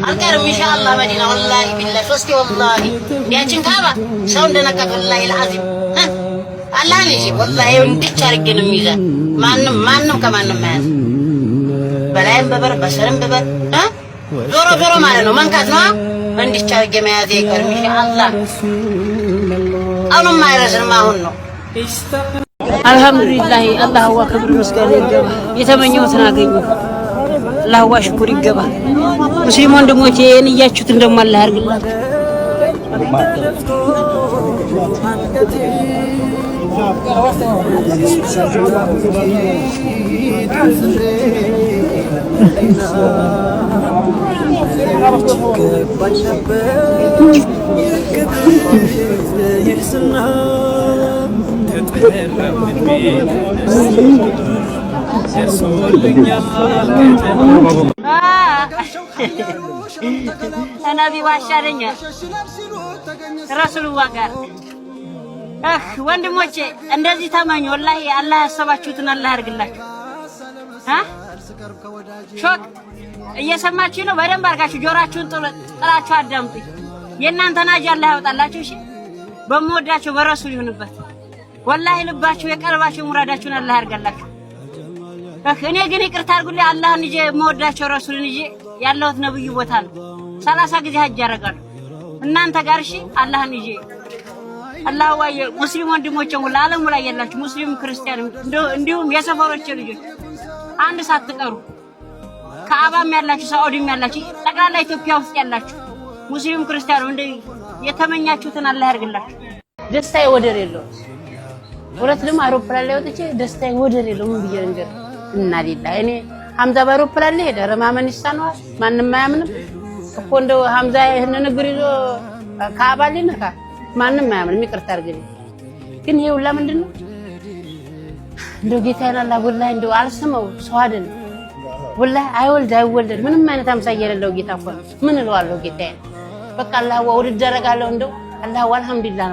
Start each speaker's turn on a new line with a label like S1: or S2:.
S1: አልቀርም ኢንሻአላህ መዲና፣ ወላሂ ቢላሂ ሶስቴ ወላሂ ያችን ካባ ሰው እንደነካት ወላሂ ልዓዚም አላህን ይዤ ወላሂ እንድች አድርጌ ነው የሚይዛት። ማንም ማንም ከማንም መያዝ በላይም በበር በስርም በበር ዞሮ ዞሮ ማለት ነው መንካት ነው። እንድች አድርጌ መያዝ አይቀርም ኢንሻአላህ። ቀኑም አይረዝም አሁን ነው።
S2: አልሐምዱሊላህ፣ አላህዋ ክብር ምስጋና ይገባ። የተመኘሁትን አገኘሁ። አላህዋ ሽኩር ይገባ። ሙስሊም ወንድሞቼ ይህን እያችሁትን ደግሞ አላህ ያርግላችሁ። ነቢ ዋሻለኛ ረሱልዋ ጋር ወንድሞቼ እንደዚህ ተመኙ። ወላሂ አላህ ያሰባችሁትን አላህ ያርግላችሁ። ሾክ እየሰማችሁ ነው። በደንብ አድርጋችሁ ጆራችሁን ጥላችሁ አዳምጡኝ። የእናንተን አጅ አላህ ያወጣላችሁ። እሺ በምወዳቸው በረሱል ይሁንበት። ወላሂ ልባችሁ የቀልባችሁ ሙራዳችሁን አላህ ያርጋላችሁ። እኔ ግን ይቅርታ አድርጉልኝ፣ አላህን ይዤ የምወዳቸው ረሱልን ይዤ ያለሁት ነብዩ ቦታ ነው። 30 ጊዜ ሀጅ ያደርጋሉ እናንተ ጋር እሺ፣ አላህን ይዤ አላህ ዋየ ሙስሊም ወንድሞቼ ሁላ ዓለሙ ላይ ያላችሁ ሙስሊም ክርስቲያን፣ እንዲሁም የሰፈሮቼ ልጆች አንድ ሳትቀሩ ከአባም ያላችሁ ሳዑዲም ያላችሁ ጠቅላላ ኢትዮጵያ ውስጥ ያላችሁ ሙስሊም ክርስቲያኑ እንደ የተመኛችሁትን አላህ ያርግላችሁ። ደስታዬ ወደር የለውም። ሁለት ደግሞ አውሮፕላን ላይ ወጥቼ ደስታዬ ወደር የለውም። ምን ብዬ ልንገር? እና ሊላ እኔ ሀምዛ በአውሮፕላን ላይ ሄደ። ኧረ ማመን ይሳነዋል። ማንም አያምንም እኮ እንደው ሀምዛ ይህንን እግር ይዞ ከአባ ሊነካ ማንም አያምንም። ይቅርታ አድርግልኝ። ግን ይሄ ሁላ ምንድን ነው? እንደው ጌታዬን አላህ ወላሂ እንደው አልስመው ሰው አይደለም ወላሂ አይወልድ አይወለድ ምንም አይነት አምሳያ የሌለው ጌታ እኮ ነው። ምን እለዋለሁ ጌታዬን? በቃ አላህ ውድድ አደርጋለሁ። እንደው አላህ አልሐምዱሊላህ ነው።